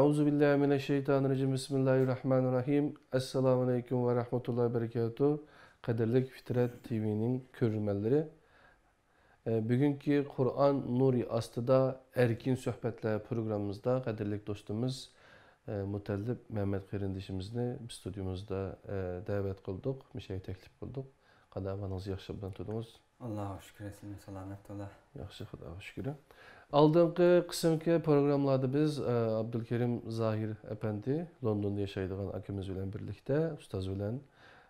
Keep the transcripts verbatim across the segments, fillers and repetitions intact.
ئەئۇزۇ بىللاھى مىنەششەيتانىررەجىم. بىسمىللاھىررەھمانىررەھىم. ئەسسالامۇئەلەيكۇم ۋە رەھمەتۇللاھى ۋە بەرىكاتۇھ. قەدىرلىك فىترەت تىۋىنىڭ كۆرۈرمەنلىرى. ئە، بۈگۈنكى قۇرئان نۇرى ئاستىدا ئەركىن سۆھبەتلەر پروگراممىمىزدا قەدىرلىك دوستىمىز، ئە، مۇتەللىپ مەمەت قېرىندىشىمىزنى بىز ستۇدىيىمىزدا، ئە، دەۋەت قىلدۇق، مۇشۇ يەرگە تەكلىپ قىلدۇق. قانداق ئەھۋالىڭىز، ياخشىمۇ تۇردىڭىز؟ ئاللاغا شۈكۈر، سىزمۇ سالامەت تولا. ياخشى، خۇداغا شۈكۈر. ئالدىنقى قىسىمكى پروگراممىلاردا بىز، ئە، ئابدۇلكېرىم زاھىر ئەپەندى، لوندوندا ياشايدىغان ئاكىمىز بىلەن بىرلىكتە، ئۇستاز بىلەن،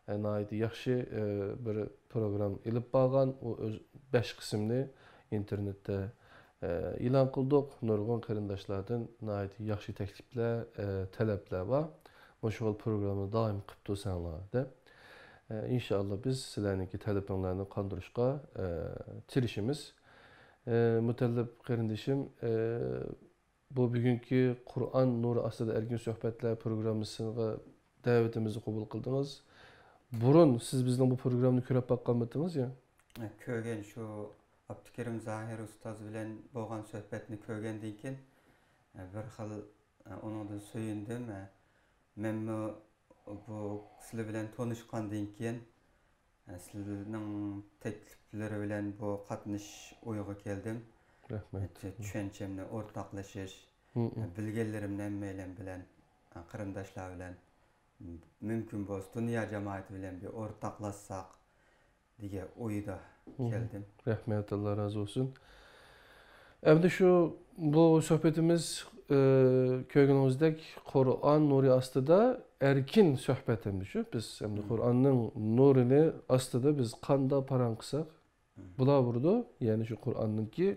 ئە، ناھايىتى ياخشى، ئە، بىر پروگرام ئېلىپ بارغان. ئۇ ئۆز بەش قىسىمنى ئىنتېرنېتتە، ئە، ئېلان قىلدۇق. نۇرغۇن قېرىنداشلاردىن ناھايىتى ياخشى تەكلىپلەر، ئە، تەلەپلەر بار. مۇشۇ خىل پروگراممىنى دائىم قىلىپ تۇرساڭلار دەپ. ئە، ئىنشائاللا بىز سىلەرنىڭكى تەلىپىڭلارنى قاندۇرۇشقا، ئە، تىرىشىمىز. ئە، مۇتەللىپ قېرىندىشىم، ئە، بۇ بۈگۈنكى قۇرئان نۇرى ئاستىدا ئەركىن سۆھبەتلەر پروگراممىسىغا دەۋىتىمىزنى قوبۇل قىلدىڭىز. بۇرۇن سىز بىزنىڭ بۇ پروگراممىنى كۆرۈپ باققانمىدىڭىز يا؟ كۆرگەن، شۇ ئابدۇكېرىم زاھىر ئۇستاز بىلەن بولغان سۆھبەتنى كۆرگەندىن كېيىن، بىر خىل ئۇنىڭدىن سۆيۈندۈم. مەنمۇ بۇ سىلەر بىلەن تونۇشقاندىن كېيىن، سىلەرنىڭ تەكلىپلىرى بىلەن بۇ قاتنىشىش ئويىغا كەلدىم. رەھمەت. چۈشەنچەمنى ئورتاقلىشىش، مم. بىلگەنلىرىمنى ھەممەيلەن بىلەن، قېرىنداشلار بىلەن، مۇمكىن بولسا دۇنيا جامائىتى بىلەن بىر ئورتاقلاشساق دېگەن ئويدا مم. كەلدىم. رەھمەت، ئاللا رازى بولسۇن. ئەمدى شۇ، بۇ سۆھبىتىمىز، ئى، كۆرگىنىڭىزدەك، قۇرئان نۇرى ئاستىدا ئەركىن سۆھبەت ئەمدى شۇ. بىز ئەمدى مم. قۇرئاننىڭ نۇرىنى ئاستىدا بىز قانداق پاراڭ قىلساق، مم. بولاۋېرىدۇ. يەنى شۇ قۇرئاننىڭكى،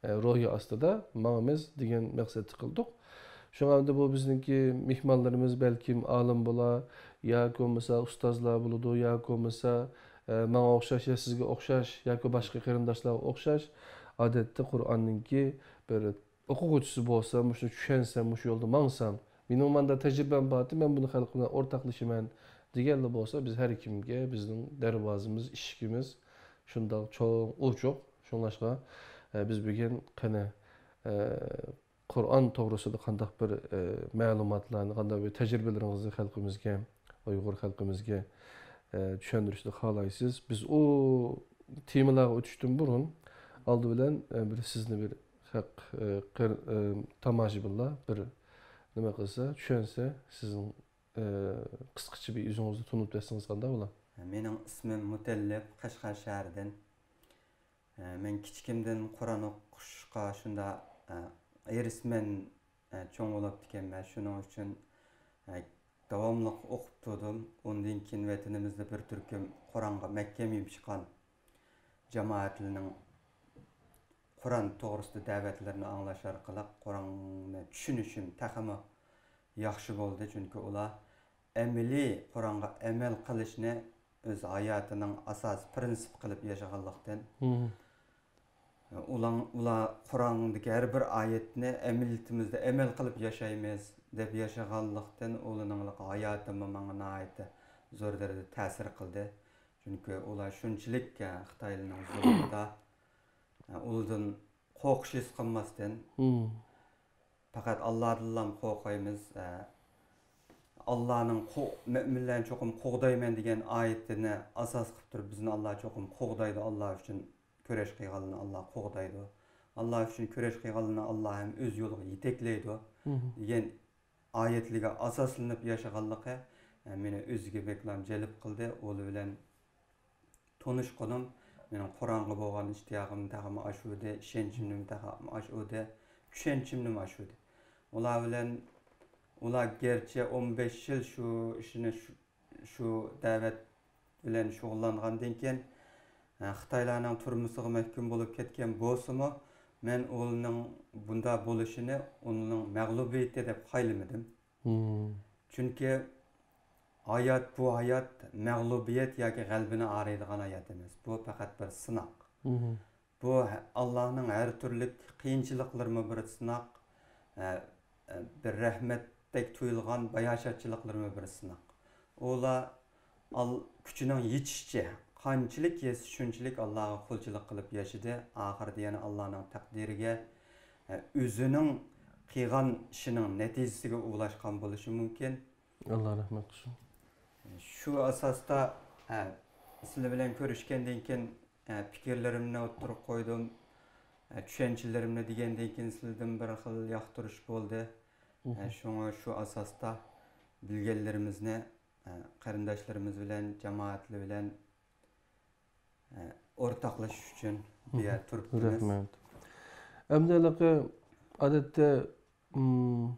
ئە، روھى ئاستىدا ماڭىمىز دېگەن مەقسەتتە قىلدۇق. شۇڭا ئەمدى بۇ بىزنىڭكى مېھمانلىرىمىز بەلكىم ئالىم بولا، ياكى بولمىسا ئۇستازلار بولىدۇ، ياكى بولمىسا، ئە، ماڭا ئوخشاش يا سىزگە ئوخشاش ياكى باشقا قېرىنداشلارغا ئوخشاش ئادەتتە قۇرئاننىڭكى بىر ئوقۇغۇچىسى بولسام، مۇشۇنى چۈشەنسەم، مۇشۇ يولدا ماڭسام، مېنىڭ مۇنداق تەجرىبەم بارتى، مەن بۇنى خەلق بىلەن ئورتاقلىشىمەن دېگەنلا بولسا، بىز ھەر كىمگە بىزنىڭ دەرۋازىمىز، ئىشىكىمىز شۇنداق چوڭ، ئوچۇق. شۇڭلاشقا، ئە، بىز بۈگۈن قېنى، ئە، قۇرئان توغرىسىدا قانداق بىر، ئە، مەلۇماتلارنى، قانداق بىر تەجرىبىلىرىڭىزنى خەلقىمىزگە، ئۇيغۇر خەلقىمىزگە، ئە، چۈشەندۈرۈشنى خالايسىز؟ بىز ئۇ تېمىلارغا ئۆتۈشتىن بۇرۇن، ئالدى بىلەن، ئە، بىر سىزنى بىر خەق، ئە، قېر-، ئە، تاماشىبىنلار بىر نېمە قىلسا، چۈشەنسە، سىزنىڭ، ئە، قىسقىچە بىر ئۆزىڭىزنى تونۇتۇپ بەرسىڭىز قانداق بولا؟ مېنىڭ ئىسمىم مۇتەللىپ، قەشقەر شەھىرىدىن. ئە، مەن كىچىكىمدىن قۇرئان ئوقۇشقا شۇنداق، ئە، ھېرىسمەن، ئە، چوڭ بولاپتىكەنمەن. شۇنىڭ ئۈچۈن، ئە، داۋاملىق ئوقۇپ تۇردۇم. ئۇندىن كېيىن ۋەتىنىمىزدە بىر تۈركۈم قۇرئانغا مەھكەم يېپىشقان جامائەتلەرنىڭ قۇرئان توغرىسىدا دەۋەتلىرىنى ئاڭلاش ئارقىلىق قۇرئاننى چۈشىنىشىم تېخىمۇ ياخشى بولدى. چۈنكى ئۇلار ئەمەلىي قۇرئانغا ئەمەل قىلىشنى ئۆز ھاياتىنىڭ ئاساسىي پىرىنسىپى قىلىپ ياشىغانلىقتىن، مم. ئۇلار، ئۇلار قۇرئاندىكى ھەر بىر ئايەتنى ئەمەلىيىتىمىزدە ئەمەل قىلىپ ياشايمىز دەپ ياشىغانلىقتىن، ئۇلارنىڭ ھاياتىمۇ ماڭا ناھايىتى زور دەرىجىدە تەسىر قىلدى. چۈنكى ئۇلار شۇنچىلىك، ئە، خىتايلارنىڭ زۇلمىدا، ئە، ئۇلاردىن قورقۇش ھېس قىلماستىن، مم. پەقەت ئاللادىنلا قورقايمىز. ئە، ئاللانىڭ قو-، مۆمىنلەرنى چوقۇم قوغدايمەن دېگەن ئايىتىنى ئاساس قىلىپ تۇرۇپ، بىزنى ئاللا چوقۇم قوغدايدۇ، ئاللا ئۈچۈن كۈرەش قىلغانلارنى ئاللا قوغدايدۇ، ئاللا ئۈچۈن كۈرەش قىلغانلارنى ئاللا ھەم ئۆز يولىغا يېتەكلەيدۇ مم. دېگەن ئايەتلىرىگە ئاساسلىنىپ ياشىغانلىقى، ئە، مېنى ئۆزىگە بەكلا جەلپ قىلدى. ئۇلار بىلەن تونۇشقىنىم مېنىڭ قۇرئانغا بولغان ئىشتىياقىم تېخىمۇ ئاشۇردى، ئىشەنچىمنىمۇ تېخىمۇ ئاشۇردى، چۈشەنچىمنىمۇ ئاشۇردى. ئۇلار بىلەن، ئۇلار گەرچە ئون بەش يىل شۇ ئىشنى، شۇ، شۇ دەۋەت بىلەن شۇغۇللانغاندىن كېيىن، ئە، خىتايلارنىڭ تۈرمىسىغا مەھكۇم بولۇپ كەتكەن بولسىمۇ، مەن ئۇنىڭ بۇنداق بولۇشىنى ئۇنىڭ مەغلۇبىيىتى دەپ خايلىمىدىم. مم. چۈنكى ھايات، بۇ ھايات مەغلۇبىيەت ياكى غەلىبىنى ئاڭلايدىغان ھايات ئەمەس. بۇ پەقەت بىر سىناق. مم. بۇ ھە-، ئاللانىڭ ھەر تۈرلۈك قىيىنچىلىقلىرىمۇ بىر سىناق، ئە، ئە، بىر رەھمەتتەك تۇيۇلغان باياشاتچىلىقلىرىمۇ بىر سىناق. ئۇلار ئال-، كۈچىنىڭ يېتىشىچە، قانچىلىك يەتسە شۇنچىلىك ئاللاغا قۇلچىلىق قىلىپ ياشىدى. ئاخىرىدا يەنە ئاللانىڭ تەقدىرىگە، ئە، ئۆزىنىڭ قىلغان ئىشىنىڭ نەتىجىسىگە ئۇلاشقان بولۇشى مۇمكىن. ئاللا رەھمەت قىلسۇن. شۇ ئاساستا، ھە، سىلەر بىلەن كۆرۈشكەندىن كېيىن، ھە، پىكىرلىرىمنى ئوتتۇرىغا قويدۇم. ھە، چۈشەنچىلىرىمنى دېگەندىن كېيىن سىلەردىن بىر خىل ياقتۇرۇش بولدى. ھە، شۇڭا شۇ ئاساستا بىلگەنلىرىمىزنى، ھە، قېرىنداشلىرىمىز بىلەن، جامائەتلەر بىلەن ئورتاقلىشىش ئۈچۈن بۇ يەردە تۇرۇپتىمىز. رەھمەت. ئەمدى ھېلىقى ئادەتتە، م،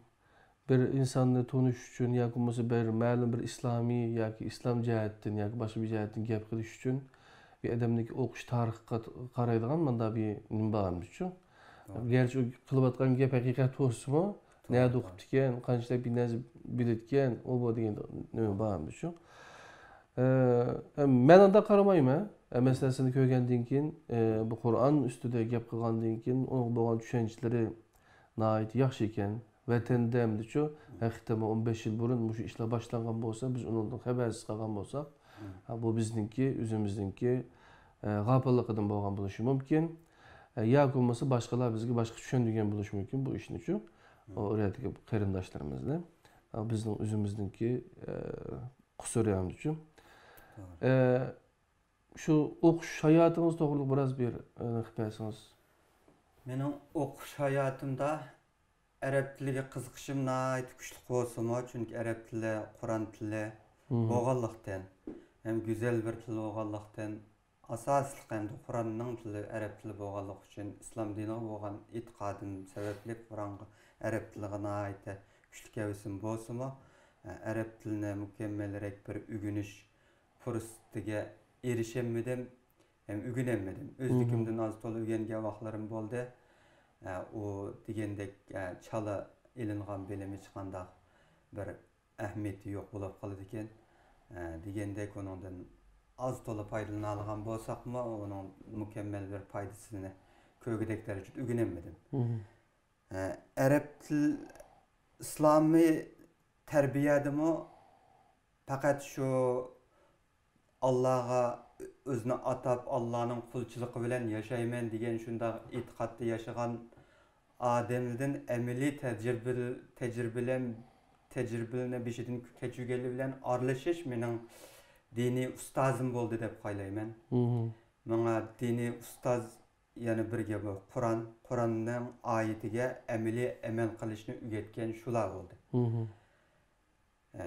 بىر ئىنساننى تونۇش ئۈچۈن ياكى بولمىسا بىر مەلۇم بىر ئىسلامىي ياكى ئىسلام جەھەتتىن ياكى باشقا بىر جەھەتتىن گەپ قىلىش ئۈچۈن بىر ئادەمنىڭكى ئوقۇش تارىخىغا قارايدىغان مۇنداق بىر نېمە بارمىزچۇ؟ گەرچە ئۇ قىلىۋاتقان گەپ ھەقىقەت بولسىمۇ، نەدە ئوقۇپتىكەن، قانچىلىك بىر نەرسە بىلىدىكەن، ئۇ بۇ دېگەن نېمە بارمىزچۇ؟ ئە، مەن ئۇنداق قارىمايمەن. ئە، مەسىلەن، سىزنى كۆرگەندىن كېيىن، ئە، بۇ قۇرئان ئۈستىدە گەپ قىلغاندىن كېيىن، ئۇنىڭغا بولغان چۈشەنچىلىرى ناھايىتى ياخشى ئىكەن. ۋەتەندە ئەمدىچۇ، ھەقىقەتەن ئون بەش يىل بۇرۇن مۇشۇ ئىشلار باشلانغان بولسا، بىز ئۇنىڭدىن خەۋەرسىز قالغان بولساق، ھە، بۇ بىزنىڭكى، ئۆزىمىزنىڭكى، ئە، غاپىللىقىدىن بولغان بولۇشى مۇمكىن. ئە، ياكى بولمىسا باشقىلار بىزگە باشقىچە چۈشەندۈرگەن بولۇشى مۇمكىن بۇ ئىشنىچۇ. ئۇ يەردىكى قېرىنداشلىرىمىزنى. ئە، بىزنىڭ ئۆزىمىزنىڭكى، ئە، قۇسۇرى ئەمدىچۇ. ئە، شۇ ئوقۇش ھاياتىڭىز توغرىلىق بىراز بىر، ئېنىق بەرسىڭىز. مېنىڭ ئوقۇش ھاياتىمدا ئەرەب تىلىگە قىزىقىشىم ناھايىتى كۈچلۈك بولسىمۇ، چۈنكى ئەرەب تىلى قۇرئان تىلى بولغانلىقتىن، ھەم گۈزەل بىر تىل بولغانلىقتىن، ئاساسلىق ئەمدى قۇرئاننىڭ تىلى ئەرەب تىلى بولغانلىقى ئۈچۈن، ئىسلام دىنىغا بولغان ئېتىقادىم سەۋەبلىك قۇرئانغا، ئەرەب تىلىغا ناھايىتى كۈچلۈك ھەۋىسىم بولسىمۇ، ئەرەب تىلىنى مۇكەممەلرەك بىر ئۆگىنىش پۇرسىتىگە ئېرىشەلمىدىم، ھەم ئۆگىنەلمىدىم. ئۆزلۈكۈمدىن ئاز تولا ئۆگەنگەن ۋاقىتلىرىم بولدى. ئە، ئۇ دېگەندەك، ئە، چالا ئېلىنغان بىلىم ھېچقانداق بىر ئەھمىيىتى يوق بولۇپ قالىدىكەن. ئە، دېگەندەك ئۇنىڭدىن ئاز تولا پايدىلىنالىغان بولساقمۇ، ئۇنىڭ مۇكەممەل بىر پايدىسىنى كۆرگۈدەك دەرىجىدە ئۆگىنەلمىدىم. ئە، ئەرەب تىل، ئىسلامىي تەربىيەدىمۇ پەقەت شۇ ئاللاغا ئۆزىنى ئاتاپ، ئاللانىڭ قۇلچىلىقى بىلەن ياشايمەن دېگەن شۇنداق ئېتىقادتا ياشىغان ئادەمدىن ئەمەلىي تەجرىبە-، تەجرىبىلەن-، تەجرىبىلەرنى بېشىدىن كەچۈرگەنلىرى بىلەن ئارىلىشىش مېنىڭ دىنىي ئۇستازىم بولدى دەپ قارايمەن. ماڭا دىنىي ئۇستاز يەنە بىر گەپ بار. قۇرئان، قۇرئاننىڭ ئايىتىگە ئەمەلىي ئەمەل قىلىشنى ئۆگەتكەن شۇلار بولدى. ئە،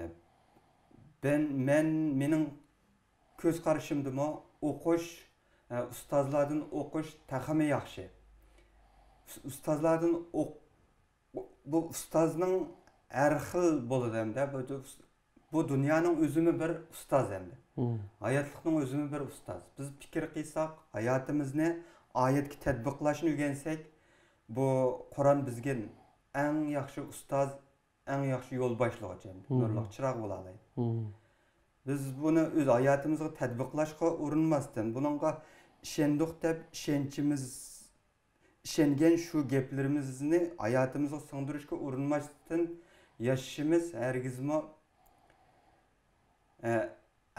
مەن، مەن، مېنىڭ كۆز قارىشىمدىمۇ ئوقۇش، ئە، ئۇستازلاردىن ئوقۇش تېخىمۇ ياخشى. ئۇس-، ئۇستازلاردىن ئوق-، بۇ ئۇستازنىڭ ھەر خىل بولىدۇ ھەمدە بۇ، بۇ دۇنيانىڭ ئۆزىمۇ بىر ئۇستاز ئەمدى. ھاياتلىقنىڭ ئۆزىمۇ بىر ئۇستاز. بىز پىكىر قىلساق، ھاياتىمىزنى ئايەتكە تەتبىقلاشنى ئۆگەنسەك، بۇ قۇرئان بىزگە ئەڭ ياخشى ئۇستاز، ئەڭ ياخشى يول باشلىغۇچى ئەمدى. نۇرلۇق چىراغ بولالايدۇ. بىز بۇنى ئۆز ھاياتىمىزغا تەتبىقلاشقا ئۇرۇنماستىن، بۇنىڭغا ئىشەندۇق دەپ ئىشەنچىمىز ئىشەنگەن شۇ گەپلىرىمىزنى ھاياتىمىزغا سىڭدۈرۈشكە ئۇرۇنماستىن ياشىشىمىز ھەرگىزمۇ، ئە،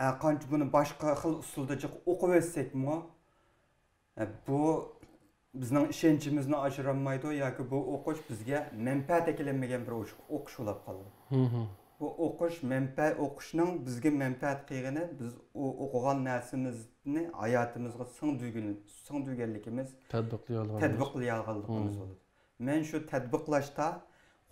ھەرقانچە بۇنى باشقا خىل ئۇسۇلدا جىق ئوقۇۋەتسەكمۇ، ئە، بۇ بىزنىڭ ئىشەنچىمىزنى ئاشۇرالمايدۇ ياكى بۇ ئوقۇش بىزگە مەنپەئەت ئەكىلەلمىگەن بىر ئوش-، ئوقۇش بولاپ قالىدۇ. بۇ ئوقۇش مەنپە-، ئوقۇشنىڭ بىزگە مەنپەئەت قىلغىنى، بىز ئۇ ئوقۇغان نەرسىمىزنى ھاياتىمىزغا سىڭدۈرگىن-، سىڭدۈرگەنلىكىمىز، تەتبىقلىيالغانلىقىمىز بولىدۇ. مەن شۇ تەتبىقلاشتا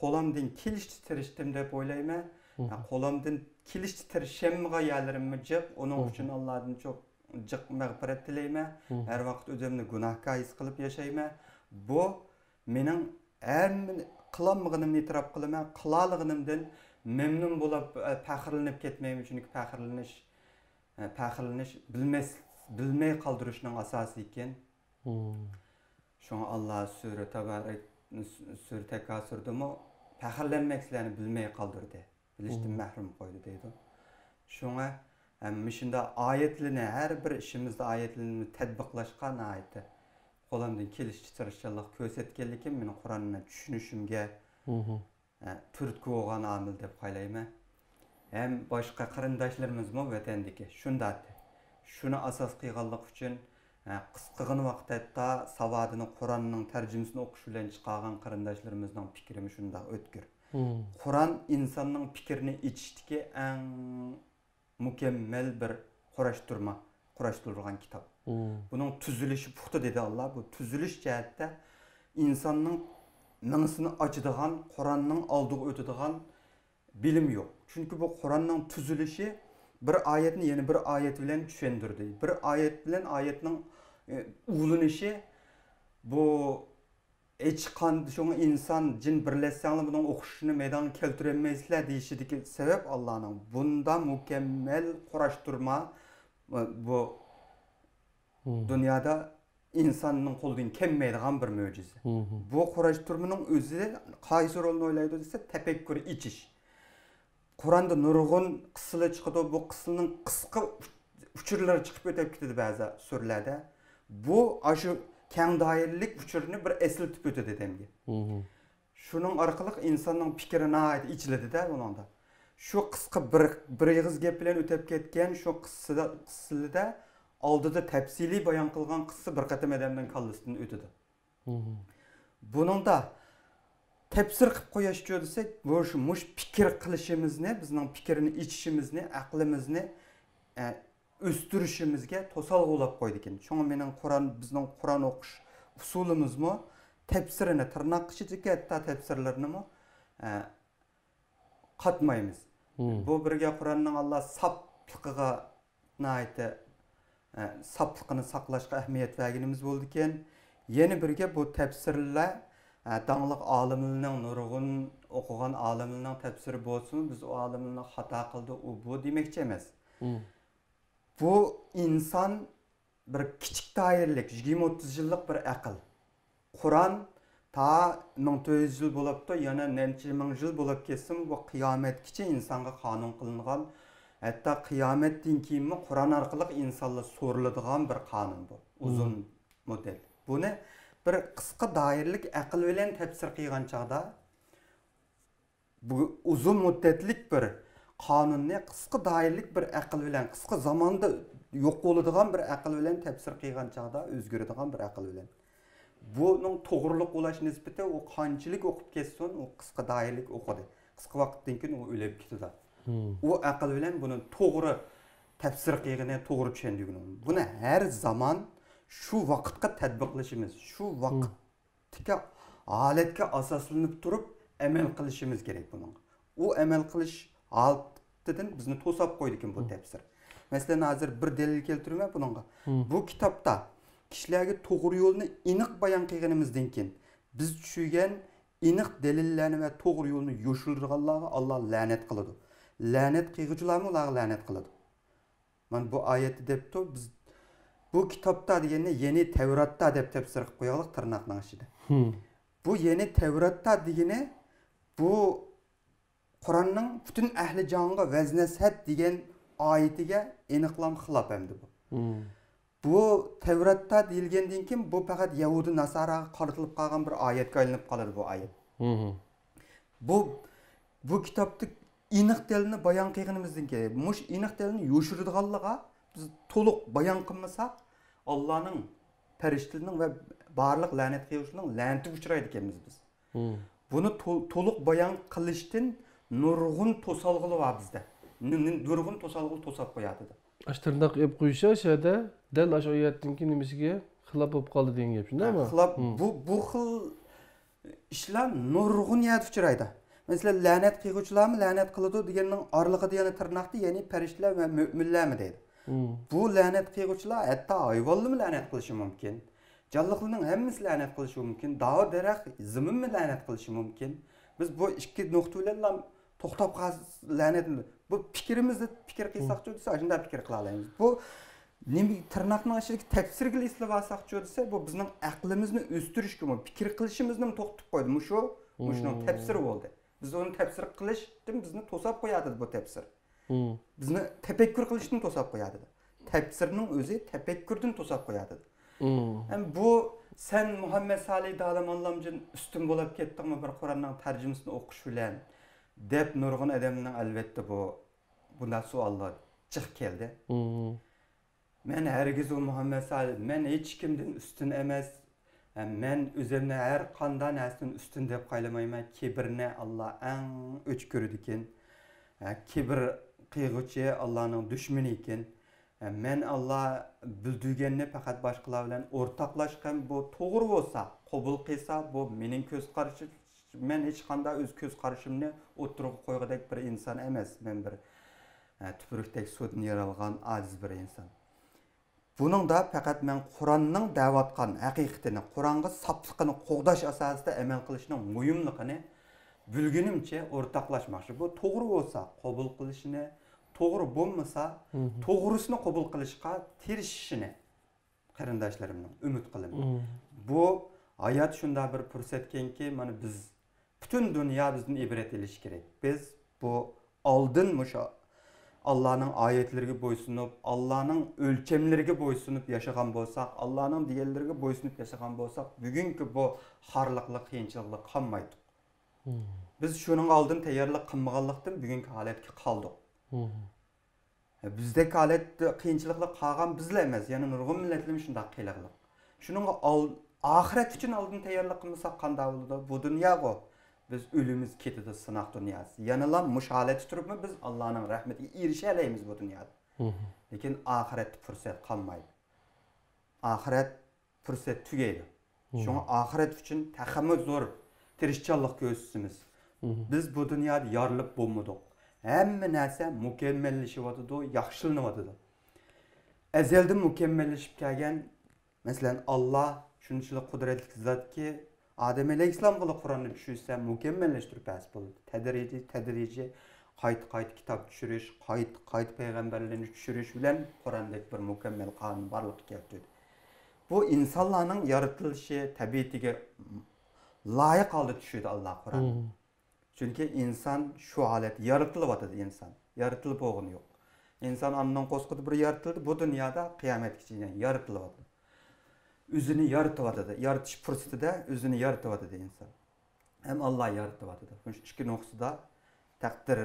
قولۇمدىن كېلىشىچە تىرىشتىم دەپ ئويلايمەن. ھە، قولۇمدىن كېلىشىچە تىرىشالمىغان يەرلىرىممۇ جىق، ئۇنىڭ ئۈچۈن ئاللادىن چوق-، جىق مەغپىرەت تىلەيمەن. ھەر ۋاقىت ئۆزۈمنى گۇناھكار ھېس قىلىپ ياشايمەن. بۇ مېنىڭ ھەممىنى قىلالمىغىنىمنى ئېتىراپ قىلىمەن، قىلالىغىنىمدىن مەمنۇن بولۇپ، ئە، پەخىرلىنىپ كەتمەيمەن، چۈنكى پەخىرلىنىش، ئە، پەخىرلىنىش بىلمەس-، بىلمەي قالدۇرۇشنىڭ ئاساسى ئىكەن. شۇڭا ئاللا سۈرە تەبارەك، سۈرە تەكاسۇردىمۇ پەخىرلەنمەك سىلەرنى بىلمەي قالدۇردى. بىلىشتىن مەھرۇم قويدى دەيدۇ. شۇڭا ھەم مۇشۇنداق ئايەتلىرىنى، ھەر بىر ئىشىمىزدا ئايەتلىرىنى تەتبىقلاشقا ناھايىتى قولۇمدىن كېلىشىچە تىرىشچانلىق كۆرسەتكەنلىكىم مېنىڭ قۇرئاننى چۈشىنىشىمگە، ھە، تۈرتكە بولغان ئامىل دەپ قارايمەن. ھەم باشقا قېرىنداشلىرىمىزمۇ ۋەتەندىكى شۇنداق. شۇنى ئاساس قىلغانلىقى ئۈچۈن، قىسقىغىنە ۋاقىت ھەتتا ساۋادىنى، قۇرئاننىڭ تەرجىمىسىنى ئوقۇش بىلەن چىقارغان قېرىنداشلىرىمىزنىڭ پىكرىمۇ شۇنداق ئۆتكۈر. قۇرئان ئىنساننىڭ پىكرىنى ئېچىشتىكى ئەڭ مۇكەممەل بىر قۇراشتۇرما، قۇراشتۇرۇلغان كىتاب. بۇنىڭ تۈزۈلۈشى پۇختا، دېدى ئاللا. بۇ تۈزۈلۈش جەھەتتە ئىنساننىڭ مېڭىسىنى ئاچىدىغان، قۇرئاننىڭ ئالدىغا ئۆتىدىغان بىلىم يوق. چۈنكى بۇ قۇرئاننىڭ تۈزۈلۈشى بىر ئايەتنى يەنە بىر ئايەت بىلەن چۈشەندۈردى. بىر ئايەت بىلەن ئايەتنىڭ، ئە، ئۇلىنىشى، بۇ ھېچقانداق، شۇڭا ئىنسان، جىن بىرلەشسەڭلار بۇنىڭ ئوخشىشىنى مەيدانغا كەلتۈرەلمەيسىلەر دېيىشىدىكى سەۋەب ئاللانىڭ بۇنداق مۇكەممەل قۇراشتۇرما، بۇ دۇنيادا ئىنساننىڭ قولىدىن كەلمەيدىغان بىر مۆجىزە. بۇ قۇراشتۇرمىنىڭ ئۆزى قايسى رولنى ئوينايدۇ دېسە، تەپەككۇر ئېچىش. قۇرئاندا نۇرغۇن قىسسىلار چىقىدۇ. بۇ قىسسىنىڭ قىسقا ئۇچۇرلىرى چىقىپ ئۆتۈپ كېتىدۇ بەزى سۈرىلەردە. بۇ ئاشۇ كەڭ دائىرىلىك ئۇچۇرنى بىر ئەسلىتىپ ئۆتىدۇ ئادەمگە. شۇنىڭ ئارقىلىق ئىنساننىڭ پىكرى ناھايىتى ئېچىلىدۇ-دە بۇنىڭدا. شۇ قىسقا بىر، بىر ئېغىز گەپ بىلەن ئۆتۈپ كەتكەن شۇ قىسسىدا، قىسسىلىدە ئالدىدا تەپسىلىي بايان قىلغان قىسسا بىر قېتىم ئادەمنىڭ كاللىسىدىن ئۆتىدۇ. بۇنىڭدا تەپسىر قىلىپ قويۇشچۇ دېسەك، مۇشۇ، مۇشۇ پىكىر قىلىشىمىزنى، بىزنىڭ پىكىرنى ئېچىشىمىزنى، ئەقلىمىزنى، ئە، ئۆستۈرۈشىمىزگە توسالغۇ بولاپ قويىدىكەن. شۇڭا مېنىڭ قۇرئان، بىزنىڭ قۇرئان ئوقۇش ئۇسۇلىمىزمۇ تەپسىرىنى، تىرناق ئىچىدىكى ھەتتا تەپسىرلىرىنىمۇ، ئە، قاتمايمىز. بۇ بىر گەپ قۇرئاننىڭ ئاللا ساپلىقىغا ناھايىتى، ئە، ساپلىقىنى ساقلاشقا ئەھمىيەت بەرگىنىمىز بولىدىكەن. يەنە بىرگە بۇ تەپسىرلەر، ئە، داڭلىق ئالىملارنىڭ، نۇرغۇن ئوقۇغان ئالىملارنىڭ تەپسىرى بولسىمۇ، بىز ئۇ ئالىملارنى خاتا قىلدى، ئۇ بۇ دېمەكچى ئەمەس. بۇ ئىنسان بىر كىچىك دائىرىلىك، يىگىرمە ئوتتۇز يىللىق بىر ئەقىل. قۇرئان تا مىڭ تۆت يۈز يىل بولاپتۇ، يەنە نەچچە مىڭ يىل بولاپ كەتسىمۇ، بۇ قىيامەتكىچە ئىنسانغا قانۇن قىلىنغان، ھەتتا قىيامەتتىن كېيىنمۇ قۇرئان ئارقىلىق ئىنسانلار سورىلىدىغان بىر قانۇن بۇ. ئۇزۇن مۇددەت. بۇنى بىر قىسقا دائىرىلىك ئەقىل بىلەن تەپسىر قىلغان چاغدا، بۇ ئۇزۇن مۇددەتلىك بىر قانۇننى قىسقا دائىرىلىك بىر ئەقىل بىلەن، قىسقا زاماندا يوق بولىدىغان بىر ئەقىل بىلەن تەپسىر قىلغان چاغدا ئۆزگىرىدىغان بىر ئەقىل بىلەن. بۇنىڭ توغرىلىق بولاش نىسبىتى، ئۇ قانچىلىك ئوقۇپ كەتسۇن، ئۇ قىسقا دائىرىلىك ئوقۇدى. قىسقا ۋاقىتتىن كېيىن ئۇ ئۆلۈپ كېتىدۇ. ئۇ ئەقىل بىلەن بۇنى توغرا تەپسىر قىلغىنى، توغرا چۈشەندۈرگىنى. بۇنى ھەر زامان شۇ ۋاقىتقا تەتبىقلىشىمىز، شۇ ۋاقىت تىكە ھالەتكە ئاساسلىنىپ تۇرۇپ ئەمەل قىلىشىمىز كېرەك بۇنىڭغا. ئۇ ئەمەل قىلىش ھالىتىدىن بىزنى توساپ قويىدىكەن بۇ تەپسىر. مەسىلەن، ھازىر بىر دەلىل كەلتۈرىمەن بۇنىڭغا. بۇ كىتابتا كىشىلەرگە توغرا يولنى ئېنىق بايان قىلغىنىمىزدىن كېيىن، بىز چۈشۈرگەن ئېنىق دەلىللەرنى ۋە توغرا يولنى يوشۇرىدىغانلارغا ئاللا لەنەت قىلىدۇ. لەنەت قىلغۇچىلارمۇ ئۇلارغا لەنەت قىلىدۇ. مانا بۇ ئايەتتە دەپتۇ، بىز بۇ كىتابتا دېگەننى يەنى تەۋراتتا دەپ تەپسىر قىلىپ قويايلىق تىرناقنىڭ ئىچىدە. بۇ يەنى تەۋراتتا دېگىنى بۇ قۇرئاننىڭ پۈتۈن ئەھلى جاھانغا ۋەز نەسىھەت دېگەن ئايىتىگە ئېنىقلام خىلاپ ئەمدى بۇ. بۇ تەۋراتتا دېيىلگەندىن كېيىن بۇ پەقەت يەھۇدىي ناساراغا قارىتىلىپ قالغان بىر ئايەتكە ئايلىنىپ قالىدۇ بۇ ئايەت. بۇ، بۇ كىتابتا ئېنىق دەلىلنى بايان قىلغىنىمىزدىن كېيىن، مۇشۇ ئېنىق دەلىلنى يوشۇرىدىغانلىقىغا بىز تولۇق بايان قىلمىساق، ئاللانىڭ، پەرىشتىلەرنىڭ ۋە بارلىق لەنەت قىلغۇچىلارنىڭ لەنىتىگە ئۇچرايدىكەنمىز بىز. بۇنى تول-، تولۇق بايان قىلىشتىن نۇرغۇن توسالغۇلار بار بىزدە. نۇ-، نۇ-، نۇرغۇن توسالغۇلار توساپ قوياتىدۇ. ئاشۇ تىرناق ئېلىپ قويۇشا شەدە دەل ئاشۇ ئايەتتىن كېيىن نېمىسىگە خىلاپ بولۇپ قالدى دېگەن گەپ، شۇنداقمۇ؟ خىلاپ، بۇ، بۇ خىل ئىشلار نۇرغۇن يەردە ئۇچرايدۇ. مەسىلەن، لەنەت قىلغۇچىلارمۇ لەنەت قىلىدۇ دېگەننىڭ ئارىلىقىدا يەنە تىرناقتا، يەنى پەرىشتىلەر ۋە مۆمىنلەرمۇ دەيدۇ. بۇ لەنەت قىلغۇچىلار ھەتتا ھايۋانلارمۇ لەنەت قىلىشى مۇمكىن. جانلىقلارنىڭ ھەممىسى لەنەت قىلىشى مۇمكىن. داۋا دەرەخ، زېمىنمۇ لەنەت قىلىشى مۇمكىن. بىز بۇ ئىككى نۇقتا بىلەنلا توختاپ قالسا، لەنەت، بۇ پىكرىمىزدە پىكىر قىلساقچۇ دېسە، ئاشۇنداق پىكىر قىلالايمىز. بۇ نېمە، تىرناقنىڭ ئىچىدىكى تەپسىرگىلا ئېسىلىۋالساقچۇ دېسە، بۇ بىزنىڭ ئەقلىمىزنى ئۆستۈرۈشكىمۇ، پىكىر قىلىشىمىزنىمۇ توختىتىپ قويدى. مۇشۇ، مۇشۇنىڭ تەپسىرى بولدى. بىز ئۇنى تەپسىر قىلىشتىن بىزنى توساپ قوياتىدۇ بۇ تەپسىر. بىزنى تەپەككۇر قىلىشتىن توساپ قوياتىدۇ. تەپسىرنىڭ ئۆزى تەپەككۇردىن توساپ قوياتىدۇ. ھەم بۇ سەن مۇھەممەد سالىھ دالىم ئاللامجان ئۈستۈن بولاپ كەتتىڭمۇ بىر قۇرئاننىڭ تەرجىمىسىنى ئوقۇش بىلەن دەپ نۇرغۇن ئادەمنىڭ ئەلۋەتتە بۇ، بۇنداق سوئاللار چىقىپ كەلدى. مەن ھەرگىزمۇ مۇھەممەد سالىھ، مەن ھېچكىمدىن ئۈستۈن ئەمەس. ھە، مەن ئۆزۈمنى ھەر قانداق نەرسىدىن ئۈستۈن دەپ قايلىمايمەن. كىبىرنى ئاللا ئەڭ ئۆچ كۆرىدىكەن. ھە، كىبىر قىلغۇچى ئاللانىڭ دۈشمىنى ئىكەن. ھە، مەن ئاللا بىلدۈرگەننى پەقەت باشقىلار بىلەن ئورتاقلاشقان، بۇ توغرا بولسا قوبۇل قىلسا، بۇ مېنىڭ كۆز قارىشىم، مەن ھېچقانداق ئۆز كۆز قارىشىمنى ئوتتۇرىغا قويغۇدەك بىر ئىنسان ئەمەس. مەن بىر، ھە، تۈپرۈكتەك سۇدىن يارالغان ئاجىز بىر ئىنسان. بۇنىڭدا پەقەت مەن قۇرئاننىڭ دەۋاتقان ھەقىقىتىنى، قۇرئانغا ساپلىقىنى قوغداش ئاساسىدا ئەمەل قىلىشنىڭ مۇھىملىقىنى بىلگىنىمچە ئورتاقلاشماقچى. بۇ توغرا بولسا قوبۇل قىلىشىنى، توغرا بولمىسا، مم، توغرىسىنى قوبۇل قىلىشقا تىرىشىشىنى قېرىنداشلىرىمنىڭ ئۈمىد قىلىمەن. مم. بۇ ھايات شۇنداق بىر پۇرسەتكەنكى، مانا بىز پۈتۈن دۇنيا بىزدىن ئىبرەت ئېلىشى كېرەك. بىز بۇ ئالدىن مۇشۇ ئاللانىڭ ئايەتلىرىگە بويسۇنۇپ، ئاللانىڭ ئۆلچەملىرىگە بويسۇنۇپ ياشىغان بولساق، ئاللانىڭ دېگەنلىرىگە بويسۇنۇپ ياشىغان بولساق، بۈگۈنكى بۇ خارلىقلىق، قىيىنچىلىقلىق قالمايتتۇق. مم. بىز شۇنىڭ ئالدىن تەييارلىق قىلمىغانلىقتىن بۈگۈنكى ھالەتكە قالدۇق. مم. بىزدەك ھالەتتە قىيىنچىلىقلار قالغان بىزلا ئەمەس، يەنە نۇرغۇن مىللەتلەرمۇ شۇنداق قىلىقلىق. شۇنىڭغا ئال-، ئاخىرەت ئۈچۈن ئالدىن تەييارلىق قىلمىساق قانداق بولىدۇ؟ بۇ دۇنياغۇ. بىز ئۆلىمىز، كېتىدۇ، سىناق دۇنياسى. يەنىلا مۇشۇ ھالەتتە تۇرۇپمۇ بىز ئاللانىڭ رەھمىتىگە ئېرىشەلەيمىز بۇ دۇنيادا. مم. لېكىن ئاخىرەتتە پۇرسەت قالمايدۇ. ئاخىرەت پۇرسەت تۈگەيدۇ. مم. شۇڭا ئاخىرەت ئۈچۈن تېخىمۇ زور تىرىشچانلىق كۆرسىتىمىز. مم. بىز بۇ دۇنيادا يارىلىپ بولمىدۇق. ھەممە نەرسە مۇكەممەللىشىۋاتىدۇ، ياخشىلىنىۋاتىدۇ. ئەزەلدىن مۇكەممەللىشىپ كەلگەن، مەسىلەن، ئاللا شۇنچىلىك قۇدرەتلىك زاتكى، ئادەم ئەلەيھىسسالامغىلا قۇرئاننى چۈشۈرسە مۇكەممەللەشتۈرۈپ بەرسە بولىدۇ. تەدرىجىي، تەدرىجىي، قايتا، قايتا كىتاب چۈشۈرۈش، قايتا، قايتا پەيغەمبەرلەرنى چۈشۈرۈش بىلەن قۇرئاندەك بىر مۇكەممەل قانۇن بارلىققا كەلتۈردى. بۇ ئىنسانلارنىڭ يارىتىلىشى، تەبىئىتىگە لايىق ھالدا چۈشۈردى ئاللا قۇرئاننى. مم. چۈنكى ئىنسان شۇ ھالەتتە يارىتىلىۋاتىدۇ ئىنسان. يارىتىلىپ بولغىنى يوق. ئىنسان ئانىنىڭ قورسىقىدا بىر يارىتىلدى، بۇ دۇنيادا قىيامەتكىچە يەنە يارىتىلىۋاتىدۇ. ئۆزىنى يارىتىۋاتىدۇ. يارىتىش پۇرسىتىدە ئۆزىنى يارىتىۋاتىدۇ ئىنسان. ھەم ئاللا يارىتىۋاتىدۇ. مۇشۇ ئىككى نۇقتىدا تەقدىر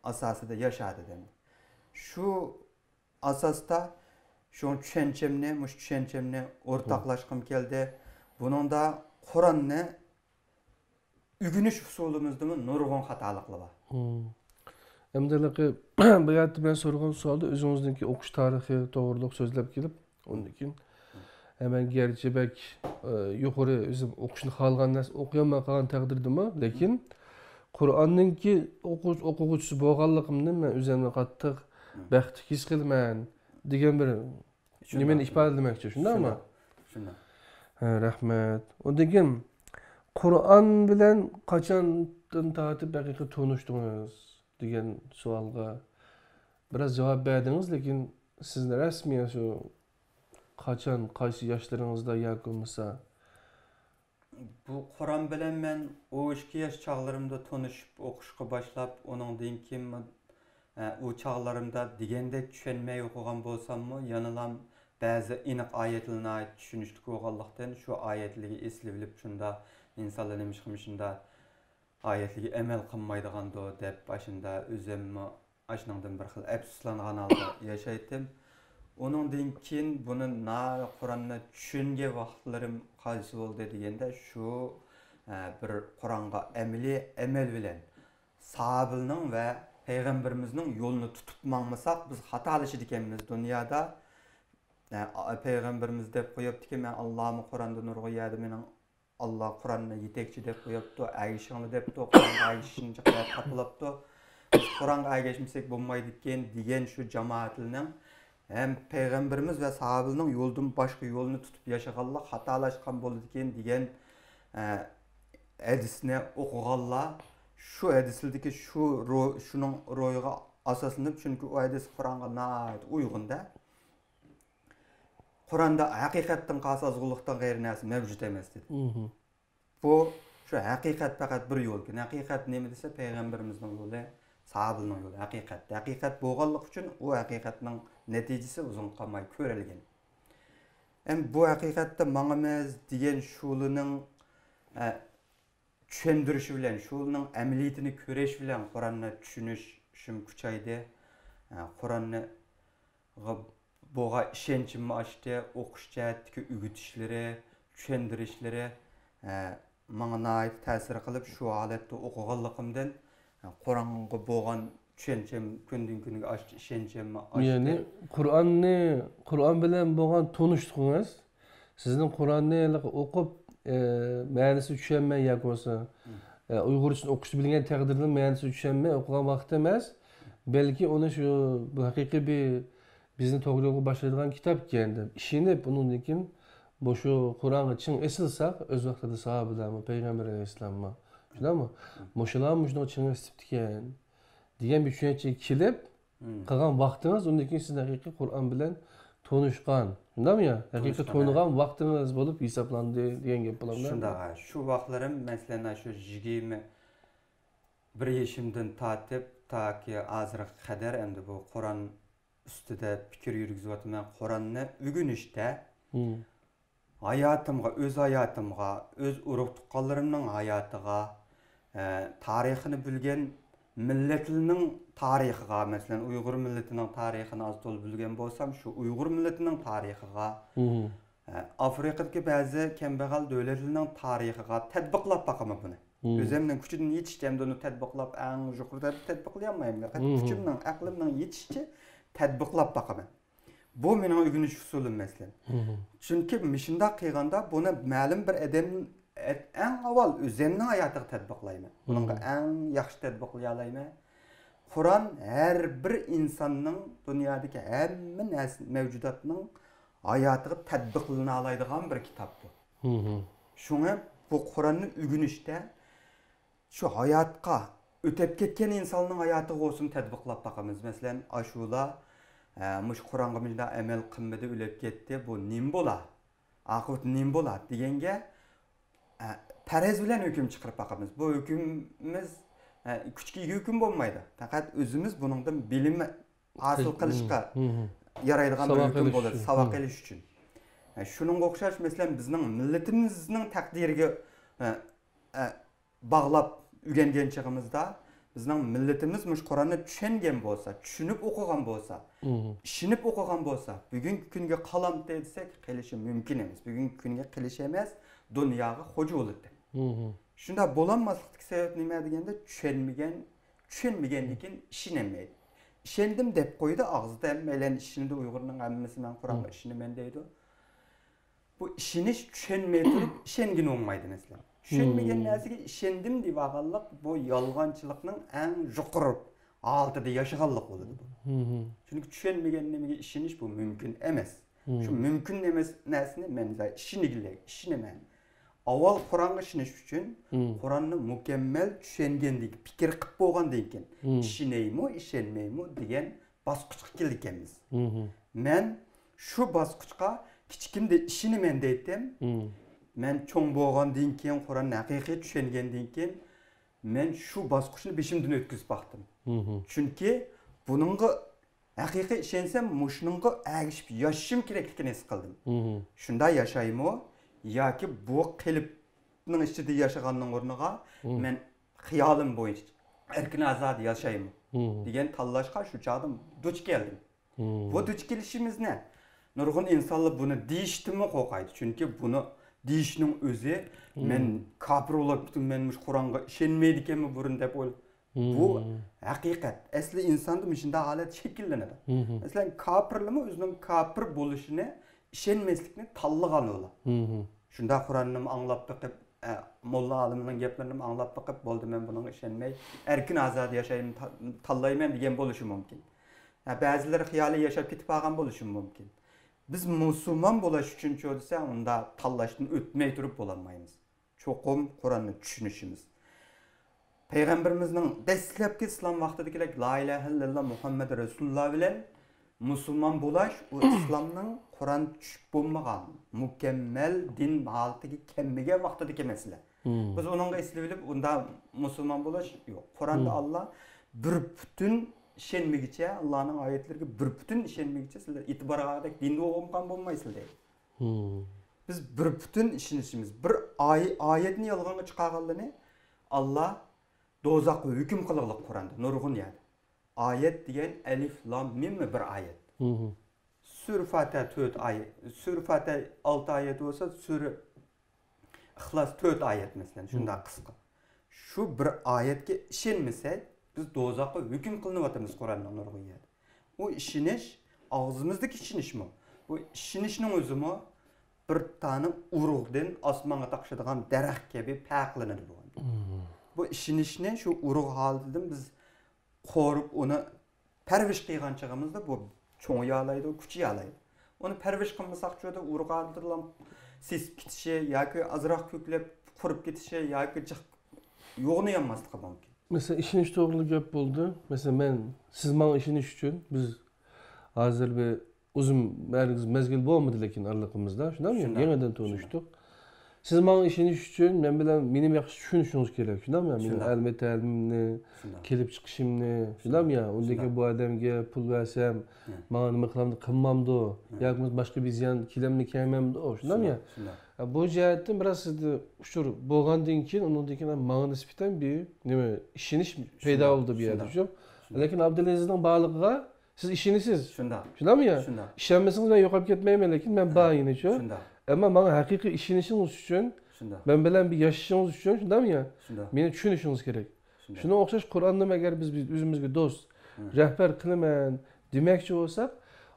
ئاساسىدا ياشايدۇ دەمدى. شۇ ئاساستا شۇ چۈشەنچەمنى، مۇشۇ چۈشەنچەمنى ئورتاقلاشقۇم كەلدى. بۇنىڭدا قۇرئاننى ئۆگىنىش ئۇسۇلىمىزدىمۇ نۇرغۇن خاتالىقلار بار. مم. ئەمدى ھېلىقى بۇ يەردە مەن سورىغان سوئالدا ئۆزىڭىزنىڭكى ئوقۇش تارىخى توغرۇلۇق سۆزلەپ كېلىپ، ئۇندىن كېيىن، ھە، مەن گەرچە بەك، ئە، يۇقىرى ئۆزۈم ئوقۇشنى خالىغان نەرسە ئوقۇيالماي قالغان تەقدىردىمۇ، لېكىن قۇرئاننىڭكى ئوقۇ-، ئوقۇغۇچىسى بولغانلىقىمدىن مەن ئۆزۈمنى قاتتىق بەختلىك ھېس قىلىمەن دېگەن بىر نېمىنى ئىپادىلىمەكچى، شۇنداقمۇ؟ شۇنداق، شۇنداق. ھە، رەھمەت. ئۇندىن كېيىن قۇرئان بىلەن قاچاندىن تارتىپ ھەقىقىي تونۇشتىڭىز دېگەن سوئالغا بىراز جاۋاب بەردىڭىز، لېكىن سىزنى رەسمىي شۇ قاچان، قايسى ياشلىرىڭىزدا ياكى بولمىسا بۇ قۇرئان بىلەن مەن ئون ئىككى ياش چاغلىرىمدا تونۇشۇپ ئوقۇشقا باشلاپ، ئۇنىڭدىن كېيىن، ئە، ئۇ چاغلىرىمدا دېگەندەك چۈشەنمەي ئوقۇغان بولساممۇ، يەنىلا بەزى ئېنىق ئايەتلەر ناھايىتى چۈشىنىشلىك بولغانلىقتىن، شۇ ئايەتلەرگە ئېسىلىۋېلىپ، شۇنداق ئىنسانلار نېمىشقىمۇ شۇنداق ئايەتلەرگە ئەمەل قىلمايدىغاندۇ دەپ، ئاشۇنداق ئۆزۈممۇ ئاشۇنىڭدىن بىر خىل ئەپسۇسلانغان ھالدا ياشايتتىم. ئۇنىڭدىن كېيىن بۇنى نا-، قۇرئاننى چۈشەنگەن ۋاقىتلىرىم قايسى بولدى دېگەندە، شۇ، ئە، بىر قۇرئانغا ئەمەلىي ئەمەل بىلەن ساھابىلىنىڭ ۋە پەيغەمبىرىمىزنىڭ يولىنى تۇتۇپ ماڭمىساق، بىز خاتالىشىدىكەنمىز دۇنيادا. ئە، پەيغەمبىرىمىز دەپ قويۇپتىكى، مەن ئاللامۇ قۇرئاندا نۇرغۇن يەردە مېنىڭ ئاللا قۇرئاننى يېتەكچى دەپ قويۇپتۇ، ئەگىشىڭلار دەپتۇ، قۇرئانغا ئەگىشىشنى جىق دەپ تاپىلاپتۇ. بىز قۇرئانغا ئەگەشمىسەك بولمايدىكەن دېگەن شۇ جامائەتلەرنىڭ ھەم پەيغەمبىرىمىز ۋە ساھابىلىرىنىڭ يولىدىن باشقا يولنى تۇتۇپ ياشىغانلار خاتالاشقان بولىدىكەن دېگەن، ئە، ھەدىسنى ئوقۇغانلار شۇ ھەدىسلىدىكى شۇ رو-، شۇنىڭ روھىغا ئاساسلىنىپ، چۈنكى ئۇ ھەدىس قۇرئانغا ناھايىتى ئۇيغۇن-دە. قۇرئاندا ھەقىقەتتىن قالسا ئازغۇنلۇقتىن غەيرى نەرسە مەۋجۇت ئەمەس دېدى. مم. بۇ شۇ ھەقىقەت پەقەت بىر يولكەن. ھەقىقەت نېمە دېسە، پەيغەمبىرىمىزنىڭ يولى، ساھابىلىرىنىڭ يولى ھەقىقەت. ھەقىقەت بولغانلىقى ئۈچۈن ئۇ ھەقىقەتنىڭ نەتىجىسى ئۇزۇن قالماي كۆرۈلگەن. ئەمما بۇ ھەقىقەتتە ماڭىمىز دېگەن شۇلىنىڭ، ئە، چۈشەندۈرۈشى بىلەن، شۇنىڭ ئەمەلىيىتىنى كۆرۈش بىلەن قۇرئاننى چۈشىنىشىم كۈچەيدى. ئە، قۇرئاننى غا-، بۇغا ئىشەنچىممۇ ئاشتى، ئوقۇش جەھەتتىكى ئۆگىتىشلىرى، چۈشەندۈرۈشلىرى، ئە، ماڭا ناھايىتى تەسىر قىلىپ، شۇ ھالەتتە ئوقۇغانلىقىمدىن، ئە، قۇرئانغا بولغان چۈشەنچەم كۈندىن كۈنگە ئاشتى، ئىشەنچەممۇ ئاشتى. يەنى قۇرئاننى، قۇرئان بىلەن بولغان تونۇشلۇقىڭىز سىزنىڭ قۇرئاننى ھېلىقى ئوقۇپ، ئە، مەنىسىنى چۈشەنمەي ياكى بولمىسا، ئە، ئۇيغۇرچىسىنى ئوقۇشنى بىلگەن تەقدىردىمۇ مەنىسىنى چۈشەنمەي ئوقۇغان ۋاقتى ئەمەس، بەلكى ئۇنى شۇ، بۇ ھەقىقىي بىر بىزنى توغرا يولغا باشلايدىغان كىتاب ئىكەن دەپ ئىشىنىپ، ئۇنىڭدىن كېيىن مۇشۇ قۇرئانغا چىڭ ئېسىلساق، ئۆز ۋاقتىدا ساھابىلەرمۇ، پەيغەمبەر ئەلەيھىسسالاممۇ، شۇنداقمۇ؟ مۇشۇلار مۇشۇنىڭغا چىڭ ئېسىپتىكەن دېگەن بىر چۈشەنچىگە كېلىپ، قىلغان ۋاقتىڭىز ئۇندىن كېيىن سىزنىڭ ھەقىقىي قۇرئان بىلەن تونۇشقان، شۇنداقمۇ يا؟ ھەقىقىي تونۇشقان، تونۇغان ۋاقتىڭىز بولۇپ ھېسابلاندى دېگەن گەپ بولامدۇ؟ شۇنداق، ھە. شۇ ۋاقىتلىرىم، مەسىلەن، شۇ يىگىرمە بىر يېشىمدىن تارتىپ تاكى ھازىرغا قەدەر ئەمدى بۇ قۇرئان ئۈستىدە پىكىر يۈرگۈزۈۋاتىمەن. قۇرئاننى ئۆگىنىشتە ھاياتىمغا، ئۆز ھاياتىمغا، ئۆز ئۇرۇق-تۇغقانلىرىمنىڭ ھاياتىغا، ئە، تارىخىنى بىلگەن مىللەتلەرنىڭ تارىخىغا، مەسىلەن، ئۇيغۇر مىللىتىنىڭ تارىخىنى ئاز-تولا بىلگەن بولسام، شۇ ئۇيغۇر مىللىتىنىڭ تارىخىغا، ئە، ئافرىقىدىكى بەزى كەمبەغەل دۆلەتلەرنىڭ تارىخىغا تەتبىقلاپ باقىمەن بۇنى. ئۆزۈمنىڭ كۈچىدىن يېتىشىچە، ئەمدى ئۇنى تەتبىقلاپ، ئەڭ يۇقىرى دەرىجىدە تەتبىقلىيالمايمەن. پەقەت كۈچۈمنىڭ، ئەقلىمنىڭ يېتىشىچە تەتبىقلاپ باقىمەن. بۇ مېنىڭ ئۆگىنىش ئۇسۇلۇم، مەسىلەن. چۈنكى مۇشۇنداق قىلغاندا بۇنى مەلۇم بىر ئادەم، ئەت-، ئەڭ ئاۋۋال ئۆزۈمنىڭ ھاياتىغا تەتبىقلايمەن. بۇنىڭغا ئەڭ ياخشى تەتبىقلىيالايمەن. قۇرئان ھەر بىر ئىنساننىڭ، دۇنيادىكى ھەممە نەرسە، مەۋجۇداتنىڭ ھاياتىغا تەتبىقلىنالايدىغان بىر كىتاب بۇ. شۇڭا بۇ قۇرئاننى ئۆگىنىشتە شۇ ھاياتقا، ئۆتۈپ كەتكەن ئىنساننىڭ ھاياتىغا بولسۇن تەتبىقلاپ باقىمىز. مەسىلەن، ئاشۇلا، ئە، مۇشۇ قۇرئانغا مۇشۇنداق ئەمەل قىلمىدى، ئۆلۈپ كەتتى، بۇ نېمە بولا؟ ئاقىۋىتى نېمە بولا؟ دېگەنگە، ئە، پەرەز بىلەن ھۆكۈم چىقىرىپ باقىمىز. بۇ ھۆكۈمىمىز، ئە، كۈچكە ئىگە ھۆكۈم بولمايدۇ. پەقەت ئۆزىمىز بۇنىڭدىن بىلىم ھاسىل قىلىشقا يارايدىغان بىر ھۆكۈم بولىدۇ، ساۋاق ئېلىش ئۈچۈن. ئە، شۇنىڭغا ئوخشاش، مەسىلەن، بىزنىڭ مىللىتىمىزنىڭ تەقدىرىگە، ئە، ئە، باغلاپ ئۆگەنگەن چېغىمىزدا، بىزنىڭ مىللىتىمىز مۇشۇ قۇرئاننى چۈشەنگەن بولسا، چۈشىنىپ ئوقۇغان بولسا، ئىشىنىپ ئوقۇغان بولسا، بۈگۈنكى كۈنگە قالامتى دېسەك، قېلىشى مۇمكىن ئەمەس. بۈگۈنكى كۈنگە قېلىشى ئەمەس، دۇنياغا خوجا بولىدۇ. شۇنداق بولالماسلىقتىكى سەۋەب نېمە دېگەندە، چۈشەنمىگەن، چۈشەنمىگەندىن كېيىن ئىشىنەلمەيدۇ. ئىشەندىم دەپ قويىدۇ، ئاغزىدا ھەممەيلەن ئىشىنىدۇ، ئۇيغۇرنىڭ ھەممىسى مەن قۇرئانغا ئىشىنىمەن دەيدۇ. بۇ ئىشىنىش، چۈشەنمەي تۇرۇپ ئىشەنگىلى بولمايدۇ، مەسىلەن. چۈشەنمىگەن نەرسىگە ئىشەندىم دەۋالغانلىق، بۇ يالغانچىلىقنىڭ ئەڭ يۇقىرى ھالىتىدە ياشىغانلىق بولىدۇ بۇ. چۈنكى چۈشەنمىگەن نېمىگە ئىشىنىش، بۇ مۇمكىن ئەمەس. شۇ مۇمكىن ئەمەس نەرسىنى مەن ئىشىنگىلى، ئىشىنىمەن. ئاۋۋال قۇرئانغا ئىشىنىش ئۈچۈن، قۇرئاننى مۇكەممەل چۈشەنگەندىن، پىكىر قىلىپ بولغاندىن كېيىن، ئىشىنەيمۇ، ئىشەنمەيمۇ دېگەن باسقۇچقا كېلىدىكەنمىز. مەن شۇ باسقۇچقا كىچىكىمدە ئىشىنىمەن دەيتتىم. مەن چوڭ بولغاندىن كېيىن، قۇرئاننى ھەقىقىي چۈشەنگەندىن كېيىن، مەن شۇ باسقۇچنى بېشىمدىن ئۆتكۈزۈپ باقتىم. چۈنكى بۇنىڭغا ھەقىقىي ئىشەنسەم، مۇشۇنىڭغا ئەگىشىپ ياشىشىم كېرەكلىكىنى ھېس قىلدىم. شۇنداق ياشايمۇ ياكى بۇ قېلىپنىڭ ئىچىدە ياشىغاننىڭ ئورنىغا مەن خىيالىم بويىچە ئەركىن ئازادە ياشايمۇ دېگەن تاللاشقا شۇ چاغدا دۇچ كەلدىم. بۇ دۇچ كېلىشىمىزنى نۇرغۇن ئىنسانلار بۇنى دېيىشتىنمۇ قورقايدۇ. چۈنكى بۇنى دېيىشنىڭ ئۆزى، مەن كاپىر بولۇپ كېتىمەن، مەن مۇشۇ قۇرئانغا ئىشەنمەيدىكەنمەن بۇرۇن دەپ ئويلايدۇ. بۇ ھەقىقەت. ئەسلى ئىنساندا مۇشۇنداق ھالەت شەكىللىنىدۇ. مەسىلەن، كاپىرلىمۇ ئۆزىنىڭ كاپىر بولۇشىنى، ئىشەنمەسلىكنى تاللىغان ئۇلار. شۇنداق قۇرئاننىمۇ ئاڭلاپ بېقىپ، ئە، موللا ئالىمنىڭ گەپلىرىنىمۇ ئاڭلاپ بېقىپ، بولدى، مەن بۇنىڭغا ئىشەنمەي، ئەركىن ئازادە ياشايمەن، تا-، تاللايمەن دېگەن بولۇشى مۇمكىن. ھە، بەزىلىرى خىيالىي ياشاپ كېتىپ قالغان بولۇشى مۇمكىن. بىز مۇسۇلمان بولاش ئۈچۈنچۇ دېسە، ئۇنداق تاللاشتىن ئۆتمەي تۇرۇپ بولالمايمىز. چوقۇم قۇرئاننى چۈشىنىشىمىز. پەيغەمبىرىمىزنىڭ دەسلەپكى ئىسلام ۋاقتىدىكىدەك لا ئىلاھە ئىللاللا مۇھەممەد رەسۇلۇللا بىلەن مۇسۇلمان بولاش، ئۇ ئىسلامنىڭ قۇرئان چۈشۈپ بولمىغان، مۇكەممەل دىن ھالىتىگە كەلمىگەن ۋاقتىدىكى مەسىلە. بىز ئۇنىڭغا ئېسىلىۋېلىپ، ئۇندا مۇسۇلمان بولاش يوق. قۇرئاندا ئاللا بىر پۈتۈن ئىشەنمىگۈچە، ئاللانىڭ ئايەتلىرىگە بىر پۈتۈن ئىشەنمىگۈچە سىلەر ئېتىبار قىلغۇدەك دىندا بولغان بولمايسىلەر دەيدۇ. بىز بىر پۈتۈن ئىشىنىشىمىز، بىر ئاي-، ئايەتنى يالغانغا چىقارغانلىرىنى ئاللا دوزاخقا ھۆكۈم قىلغۇلۇق قۇرئاندا نۇرغۇن يەردە. ئايەت دېگەن ئەلىف، لام، مىممۇ بىر ئايەت. سۈرە فاتىھە تۆت ئايەت، سۈرە فاتىھە ئالتە ئايەت بولسا، سۈرە ئىخلاس تۆت ئايەت، مەسىلەن، شۇنداق قىسقا. شۇ بىر ئايەتكە ئىشەنمىسەك، بىز دوزاخقا ھۆكۈم قىلىنىۋاتىمىز قۇرئاننىڭ نۇرغۇن يەردە. ئۇ ئىشىنىش، ئاغزىمىزدىكى ئىشىنىشمۇ؟ بۇ ئىشىنىشنىڭ ئۆزىمۇ بىر دانە ئۇرۇقتىن ئاسمانغا تاقىشىدىغان دەرەخ كەبى پەرقلىنىدۇ بۇ. بۇ ئىشىنىشنى شۇ ئۇرۇق ھالىتىدىن بىز قورۇپ، ئۇنى پەرۋىش قىلغان چېغىمىزدا بۇ چوڭىيالايدۇ، كۈچىيەلەيدۇ. ئۇنى پەرۋىش قىلمىساقچۇ، ئۇرۇق ھالىتىدىلا سېسىپ كېتىشى ياكى ئازراق كۆكلەپ قۇرۇپ كېتىشى ياكى جىق يوغىنىيالماسلىقى مۇمكىن. مەسىلەن، ئىشىنىش توغرىلىق گەپ بولدى. مەسىلەن، مەن، سىز ماڭا ئىشىنىش ئۈچۈن، بىز ھازىر بىر ئۇزۇن، ھەرگىز مەزگىل بولمىدى، لېكىن ئارىلىقىمىزدا، شۇنداقمۇ؟ شۇنداق. يېڭىدىن تونۇشتۇق. سىز ماڭا ئىشىنىش ئۈچۈن مەن بىلەن مېنى ياخشى چۈشىنىشىڭىز كېرەك، شۇنداقمۇ؟ مېنىڭ شۇنداق. ئەلمىتەلىمنى، شۇنداق. كېلىپ چىقىشىمنى، شۇنداقمۇ؟ شۇنداق. ئۇندىن كېيىن بۇ ئادەمگە پۇل بەرسەم، ماڭا نېمە قىلامدۇ، قىلمامدۇ؟ ياكى بولمىسا باشقا بىر زىيان كېلەمدۇ، كەلمەمدۇ؟ شۇنداقمۇ؟ شۇنداق، شۇنداق. بۇ جەھەتتىن بىراز سىزدە ئۇچۇر بولغاندىن كېيىن، ئۇنىڭدىن كېيىن ماڭا نىسبەتەن بىر نېمە، ئىشىنىش پەيدا بولدى بۇ يەردە، شۇنداق. شۇ. شۇنداق. لېكىن ئابدۇلئەزىزنىڭ بارلىقىغا سىز ئىشىنىسىز. شۇنداق. شۇنداقمۇ يا؟ شۇنداق. ئىشەنمىسىڭىز، مەن يوقاپ كەتمەيمەن، لېكىن مەن بار يەنىچۇ. شۇنداق. ئەمما ماڭا ھەقىقىي ئىشىنىشىڭىز ئۈچۈن، شۇنداق. مەن بىلەن بىر ياشىشىڭىز ئۈچۈن، شۇنداقمۇ يا؟ شۇنداق. مېنى چۈشىنىشىڭىز كېرەك. شۇنداق. شۇنىڭغا ئوخشاش قۇرئاننىمۇ ئەگەر بىز، بىز ئۆزىمىزگە دوست، رەھبەر قىلىمەن دېمەكچى بولساق،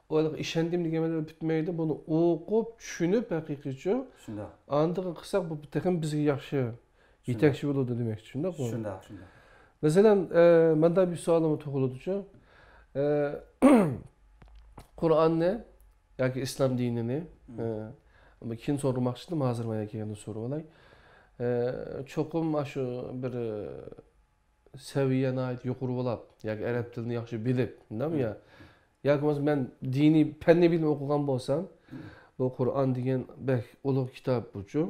ئۇلارغا ئىشەندىم دېگەن بىلەن پۈتمەيدۇ. بۇنى ئوقۇپ، چۈشىنىپ ھەقىقىيچۇ. شۇنداق. ئاندىن قىلساق، بۇ تېخىمۇ بىزگە ياخشى. شۇنداق. يېتەكچى بولىدۇ دېمەكچى، شۇنداقمۇ؟ شۇنداق، شۇنداق. مەسىلەن، ئە، مۇنداق بىر سوئالمۇ تۇغۇلىدۇچۇ. ئە، قۇرئاننى ياكى ئىسلام دىنىنى، ئە، كېيىن سورىماقچى ئىدىم، ھازىر مانا كەلگەندە سورىۋالاي. ئە، چوقۇم ئاشۇ بىر، ئە، سەۋىيە ناھايىتى يۇقىرى بولاپ، ياكى ئەرەب تىلىنى ياخشى بىلىپ، شۇنداقمۇ يا؟ ياكى بولمىسا مەن دىنىي، پەننىي بىلىم ئوقۇغان بولسام، بۇ قۇرئان دېگەن بەك ئۇلۇغ كىتاب بۇچۇ.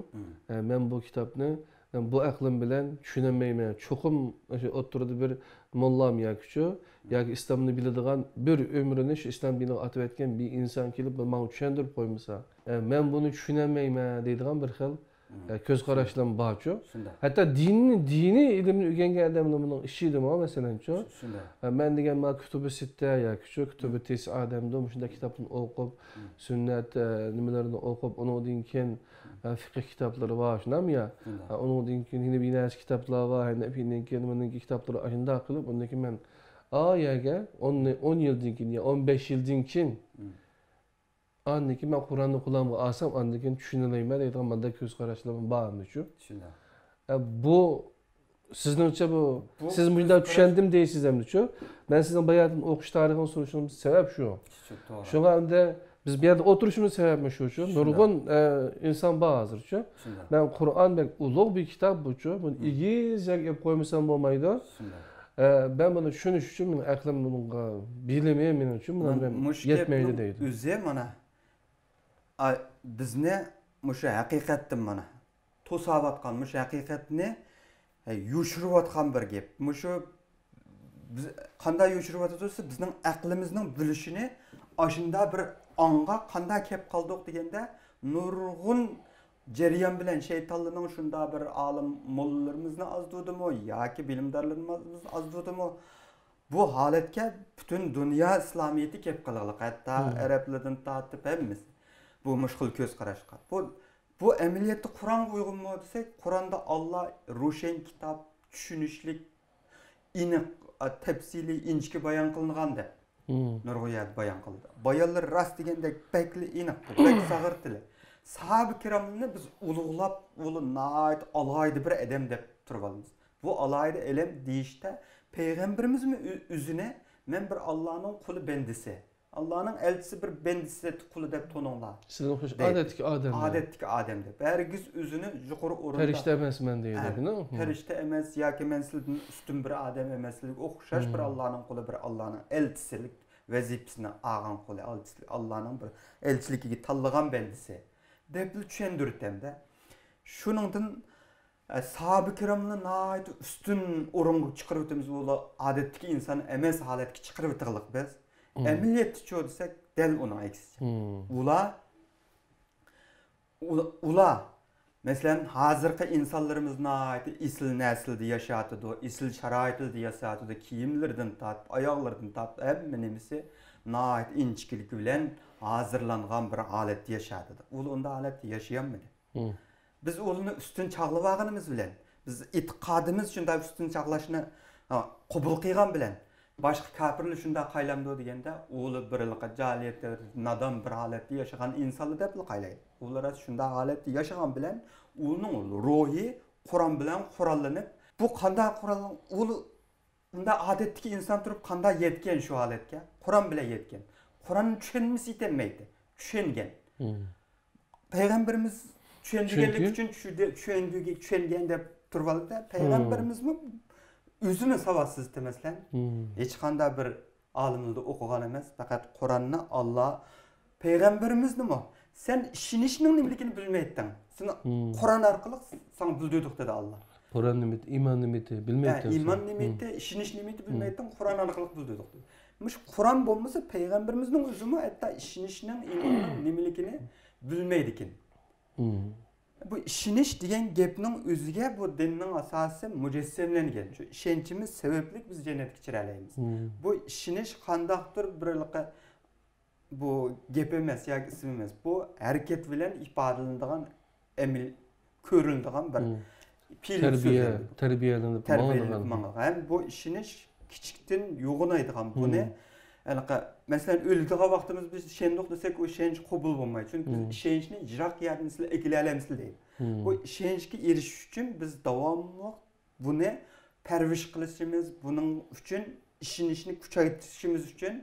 ئە، مەن بۇ كىتابنى، مەن بۇ ئەقلىم بىلەن چۈشىنەلمەيمەن. چوقۇم ئاشۇ ئوتتۇرىدا بىر موللام ياكىچۇ، ياكى ئىسلامنى بىلىدىغان، بىر ئۆمرىنى شۇ ئىسلام دىنىغا ئاتىۋەتكەن بىر ئىنسان كېلىپ ماڭا چۈشەندۈرۈپ قويمىسا، ئە، مەن بۇنى چۈشىنەلمەيمەن دەيدىغان بىر خىل ئە، كۆز قاراشلارمۇ بارچۇ. شۇنداق. ھەتتا دىننى، دىنىي ئىلىمنى ئۆگەنگەن ئادەملەرمۇ بۇنىڭ ئىچىدىمۇ، مەسىلەنچۇ. شۇنداق. ئە، مەن دېگەن مانا كۇتۇبى سىتتە ياكىچۇ، كۇتۇبى تىسئە دەمدۇ، مۇشۇنداق كىتابتىن ئوقۇپ، سۈننەت، ئە، نېمىلىرىنى ئوقۇپ، ئۇنىڭدىن كېيىن، ئە، فىقىھ كىتابلىرى بار، شۇنداقمۇ يا؟ شۇنداق. ئە، ئۇنىڭدىن كېيىن يەنە بىر نەچچە كىتابلار بار، ھەنەفىينىڭكى، نېمىنىڭكى كىتابلىرى، ئاشۇنداق قىلىپ، ئۇندىن كېيىن مەن، ئا، يەرگە ئون، ئون يىلدىن كېيىن يا ئون بەش يىلدىن كېيىن، ئاندىن كېيىن مەن قۇرئاننى قولۇمغا ئالسام، ئاندىن كېيىن چۈشىنەلەيمەن دەيدىغان مۇنداق كۆز قاراشلىرىم بار ئەمدىچۇ. شۇنداق. ئە، بۇ سىزنىڭچە بۇ، بۇ سىز مۇشۇنداق كۆز قاراش چۈشەندىم دەيسىز ئەمدىچۇ. مەن سىزنىڭ باياتىن ئوقۇش تارىخىنى سورىشىمنىڭ سەۋەب شۇ. شۇ، توغرا. شۇڭا ئەمدى بىز بۇ يەردە ئولتۇرۇشىمىز سەۋەبمۇ شۇچۇ. شۇنداق. نۇرغۇن، ئە، ئىنسان بار ھازىرچۇ. شۇنداق. مەن قۇرئان بەك ئۇلۇغ بىر كىتاب بۇچۇ. بۇنى ئېگىز يەرگە ئېلىپ قويمىسام بولمايدۇ. شۇنداق. ئە، مەن بۇنى چۈشىنىش ئۈچۈن مېنىڭ ئەقلىم بۇنىڭغا، بىلىمى مېنىڭ ئۈچۈن بۇنىڭ بىلەن مۇشۇ يەتمەيدۇ گەپنىڭ دەيدۇ. ئۆزى مانا، ئا، بىزنى مۇشۇ ھەقىقەتتىن مانا توساۋاتقان، مۇشۇ ھەقىقەتنى، ئە، يوشۇرۇۋاتقان بىر گەپ. مۇشۇ بىز قانداق يوشۇرۇۋاتىدۇ دېسە، بىزنىڭ ئەقلىمىزنىڭ بۆلۈشىنى ئاشۇنداق بىر ئاڭغا قانداق كەپ قالدۇق دېگەندە، نۇرغۇن جەريان بىلەن شەيتانلارنىڭ شۇنداق بىر ئالىم موللىلىرىمىزنى ئازدۇردىمۇ ياكى بىلىمدارلىرىمىزنى ئازدۇردىمۇ، بۇ ھالەتكە پۈتۈن دۇنيا ئىسلامىيىتى كەپ قالغىلىق، ھەتتا ئەرەبلەردىن تارتىپ ھەممىسى بۇ مۇشۇ خىل كۆز قاراشقا. بۇ، بۇ ئەمەلىيەتتە قۇرئانغا ئۇيغۇنمۇ دېسەك، قۇرئاندا ئاللا روشەن كىتاب، چۈشىنىشلىك، ئېنىق، ئا، تەپسىلىي، ئىنچىكە بايان قىلىنغان دەپ نۇرغۇن يەردە بايان قىلدى. بايانلىرى راست دېگەندەك بەكلا ئېنىق، بەك ساغىرتىلى. ساھابە كىراملارنى بىز ئۇلۇغلاپ، ئۇلار ناھايىتى ئالاھىدە بىر ئادەم دەپ تۇرۇۋالىمىز. بۇ ئالاھىدە ئادەم دېيىشتە پەيغەمبىرىمىزمۇ ئۆ-، ئۆزىنى مەن بىر ئاللانىڭ قۇلى بەندىسى، ئاللانىڭ ئەلچىسى بىر بەندىسى قۇلى دەپ تونۇڭلار. سىزگە ئوخشاش دەيدۇ. ئادەتتىكى ئادەم. ئادەتتىكى ئادەم دەپ. ھەرگىز ئۆزىنى يۇقىرى ئورۇندا پەرىشتە ئەمەسمەن دەيدۇ. ھە، بۇنى. پەرىشتە ئەمەس ياكى مەن سىلەردىن ئۈستۈن بىر ئادەم ئەمەسلىك، ئوخشاش بىر ئاللانىڭ قۇلى، بىر ئاللانىڭ ئەلچىسىلىك ۋەزىپىسىنى ئالغان قۇلى، ئەلچىسىلىك، ئاللانىڭ بىر ئەلچىلىكىگە تاللىغان بەندىسى دەپلا چۈشەندۈرتەمدە. شۇنىڭدىن ئە، ساھابە كىرامنى ناھايىتى ئۈستۈن ئورۇنغا چىقىرىۋېتىمىز، ئۇلار ئادەتتىكى ئىنسان ئەمەس ھالەتكە چىقىرىۋېتىغلىق بىز. ئەمەلىيەتتىچۇ دېسەك، دەل ئۇنىڭ ئەكسىچە. ئۇلار، ئۇ-، ئۇلار، مەسىلەن، ھازىرقى ئىنسانلىرىمىز ناھايىتى ئېسىل نەسىلدە ياشاۋاتىدۇ، ئېسىل شارائىتلاردا ياشاۋاتىدۇ، كىيىملىرىدىن تارتىپ، ئاياغلىرىدىن تارتىپ، ھەممە نېمىسى ناھايىتى ئىنچىكىلىك بىلەن ھازىرلانغان بىر ھالەتتە ياشايدۇ. ئۇلار ئۇنداق ھالەتتە ياشىيالمىدى. بىز ئۇلارنى ئۈستۈن چاغلىۋالغىنىمىز بىلەن، بىز ئېتىقادىمىز شۇنداق ئۈستۈن چاغلاشنى، ھا، قوبۇل قىلغان بىلەن، باشقا كاپىرلار شۇنداق قايلامدۇ دېگەندە، ئۇلار بىر جاھىلىيەتتە، نادان بىر ھالەتتە ياشىغان ئىنسانلار دەپلا قايلايدۇ. ئۇلار شۇنداق ھالەتتە ياشىغان بىلەن، ئۇنىڭ روھى قۇرئان بىلەن قوراللىنىپ، بۇ قانداق قورال، ئۇلار ئۇنداق ئادەتتىكى ئىنسان تۇرۇپ قانداق يەتكەن شۇ ھالەتكە؟ قۇرئان بىلەن يەتكەن. قۇرئاننى چۈشەنمىسە يېتەلمەيتتى. چۈشەنگەن. پەيغەمبىرىمىز چۈشەندۈرگەنلىك چۈشەنگەن. ئۈچۈن چۈشەندۈ-، چۈشەندۈرگە-، چۈشەنگەن دەپ تۇرۇۋالدى. پەيغەمبىرىمىزمۇ ئۆزىمۇ ساۋاتسىز، مەسىلەن. ھېچقانداق بىر ئالىملاردا ئوقۇغان ئەمەس. پەقەت قۇرئاننى ئاللا پەيغەمبىرىمىزنىمۇ سەن ئىشىنىشنىڭ نېمىلىكىنى بىلمەيتتىڭ. سېنى قۇرئان ئارقىلىق ساڭا بىلدۈردۇق، دېدى ئاللا. قۇرئان نېمىتى، ئىمان نېمىتى، ھە، بىلمەيتتىڭ سەن. ئىمان نېمىتى، ئىشىنىش نېمىتى بىلمەيتتىڭ، قۇرئان ئارقىلىق بىلدۈردۇق، دېدى. مۇشۇ قۇرئان بولمىسا، پەيغەمبىرىمىزنىڭ ئۆزىمۇ ھەتتا ئىشىنىشنىڭ، ئىماننىڭ نېمىلىكىنى بىلمەيدىكەن. بۇ ئىشىنىش دېگەن گەپنىڭ ئۆزىگە بۇ دىننىڭ ئاساسى مۇجەسسەملەنگەن. شۇ ئىشەنچىمىز سەۋەبلىك بىز جەننەتكە كىرەلەيمىز. بۇ ئىشىنىش قانداقتۇر بىر بۇ گەپ ئەمەس ياكى ئىسىم ئەمەس. بۇ ھەرىكەت بىلەن ئىپادىلىنىدىغان، ئەمەل كۆرۈلىدىغان بىر پېئىل تەربىيە، سۆزلەر. تەربىيەلىنىپ تەربىيەلىنىپ ماڭىدىغان. ماڭىدىغان. ھەم بۇ ئىشىنىش كىچىكتىن يوغىنايدىغان. بۇنى، ھېلىقى، مەسىلەن، ئۆلىدىغان ۋاقتىمىز بىز ئىشەندۇق دېسەك، ئۇ ئىشەنچ قوبۇل بولمايدۇ. چۈنكى بىز ئىشەنچنى يىراق يەردىن سىلەر ئەكېلەلەمسىلەر دەيدۇ. بۇ ئىشەنچكە ئېرىشىش ئۈچۈن بىز داۋاملىق بۇنى پەرۋىش قىلىشىمىز، بۇنىڭ ئۈچۈن ئىشىنىشنى كۈچەيتىشىمىز ئۈچۈن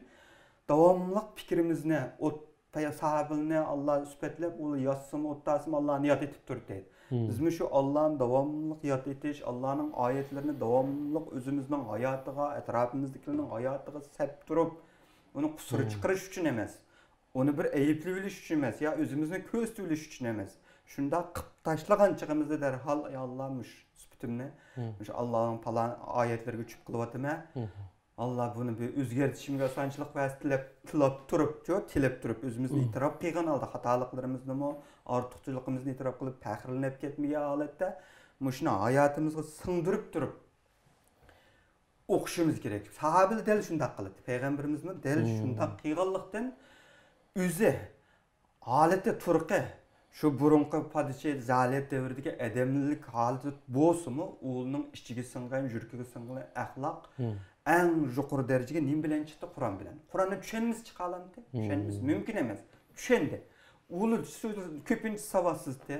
داۋاملىق پىكرىمىزنى، ئوت-، پەي-، ساھابىلەرنى ئاللا سۈپەتلەپ، ئۇلار ياتسىمۇ، ئوتتۇراسىمۇ، ئاللانى ياد ئېتىپ تۇردى. بىزمۇ شۇ ئاللانى داۋاملىق ياد ئېتىش، ئاللانىڭ ئايەتلىرىنى داۋاملىق ئۆزىمىزنىڭ ھاياتىغا، ئەتراپىمىزدىكىلەرنىڭ ھاياتىغا سەپ تۇرۇپ، ئۇنى قۇسۇر چىقىرىش ئۈچۈن ئەمەس، ئۇنى بىر ئەيىبلىۋېلىش ئۈچۈن ئەمەس، يا ئۆزىمىزنى كۆرسىتىۋېلىش ئۈچۈن ئەمەس. شۇنداق قىپ تاشلىغان چېغىمىزدا دەرھال، ئەي ئاللا، مۇشۇ سۈپىتىمنى، مۇشۇ ئاللانىڭ پالان ئايەتلىرىگە چۈپ قىلىۋاتىمەن. ئاللا بۇنى بىر ئۆزگەرتىشىمگە ئاسانچىلىق بەرسە، تىلەپ، تىلاپ تۇرۇپ، شۇ تىلەپ تۇرۇپ، ئۆزىمىزنى ئېتىراپ قىلغان ھالدا خاتالىقلىرىمىزنىمۇ، ئارتۇقچىلىقىمىزنى ئېتىراپ قىلىپ، پەخىرلىنىپ كەتمىگەن ھالەتتە مۇشۇنى ھاياتىمىزغا سىڭدۈرۈپ تۇرۇپ، ئوقۇشىمىز كېرەك. ساھابىلەر دەل شۇنداق قىلدى. پەيغەمبىرىمىزمۇ دەل شۇنداق قىلغانلىقتىن، ئۆزى ھالىتى تۇرقى، شۇ بۇرۇنقى پادىچى زالىيەت دەۋرىدىكى ئادەملىك ھالىتى بولسىمۇ، ئۇنىڭ ئىچىگە سىڭغان، يۈرىكىگە سىڭغان ئەخلاق ئەڭ يۇقىرى دەرىجىگە نېمە بىلەن چىقتى؟ قۇرئان بىلەن. قۇرئاننى چۈشەنمىسە چىقالامتى؟ چۈشەنمىسە مۇمكىن ئەمەس. چۈشەندى. ئۇلار كۆپىنچە ساۋاتسىزدى.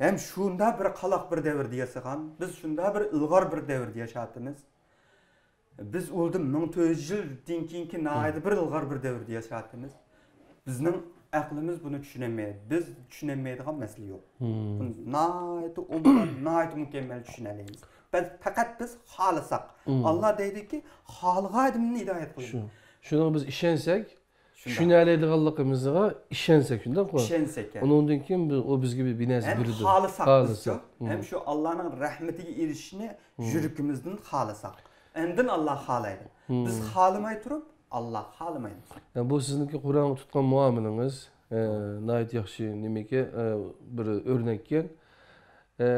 ھەم شۇنداق بىر قالاق بىر دەۋردە ياشىغان، بىز شۇنداق بىر ئىلغار بىر دەۋردە ياشاۋاتىمىز. بىز ئۇلدىن مىڭ تۆت يۈز يىلدىن كېيىنكى ناھايىتى بىر ئىلغار بىر دەۋردە ياشاۋاتىمىز. بىزنىڭ ئەقلىمىز بۇنى چۈشىنەلمەيدۇ. بىز چۈشىنەلمەيدىغان مەسىلە يوق. بۇنى ناھايىتى ئومدان، ناھايىتى مۇكەممەل چۈشىنەلەيمىز. بەس، پەقەت بىز خالىساق. ئاللا دەيدۇكى، خالىغان ئادىمىنى ھىدايەت قىلىمەن. شۇ. شۇنىڭغا بىز ئىشەنسەك، شۇنداق. چۈشىنەلەيدىغانلىقىمىزغا ئىشەنسەك، شۇنداققۇ؟ ئىشەنسەك، ھە. ئۇنىڭدىن كېيىن بىز، ئۇ بىزگە بىر، بىر نەرسە بېرىدۇ. خالىساق، خالىساق. بىزچۇ، ھەم شۇ ئاللانىڭ رەھمىتىگە ئېرىشىشنى يۈرىكىمىزدىن خالىساق. ئاندىن ئاللا خالايدۇ. بىز خالىماي تۇرۇپ، ئاللا خالىمايدۇ. يا، بۇ سىزنىڭكى قۇرئانغا تۇتقان مۇئامىلىڭىز، ئە، ناھايىتى ياخشى نېمىكى، ئە، بىر ئۆرنەككەن. ئە،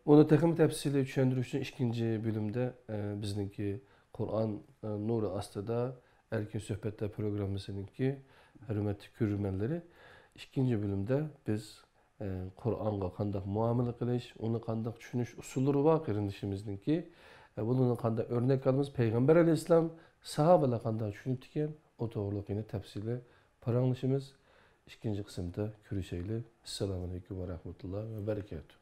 ئۇنى تېخىمۇ تەپسىلىي چۈشەندۈرۈش ئۈچۈن ئىككىنچى بۆلۈمدە، ئە، بىزنىڭكى قۇرئان، ئە، نۇرى ئاستىدا ئەركىن سۆھبەتلەر پروگراممىسىنىڭكى ھۆرمەتلىك كۆرۈرمەنلىرى، ئىككىنچى بۆلۈمدە بىز، ئە، قۇرئانغا قانداق مۇئامىلە قىلىش، ئۇنى قانداق چۈشىنىش ئۇسۇللىرى بار قېرىندىشىمىزنىڭكى. ئە، بۇنىڭدىن قانداق ئۆرنەك ئالىمىز، پەيغەمبەر ئەلەيھىسسالام ساھابىلەر قانداق چۈشىنىپتىكەن، ئۇ توغرىلىق يەنە تەپسىلىي پاراڭلىشىمىز. ئىككىنچى قىسىمدا كۆرۈشەيلى. ئەسسالامۇ ئەلەيكۇم ۋە رەھمەتۇللاھى ۋە بەرىكاتۇھ.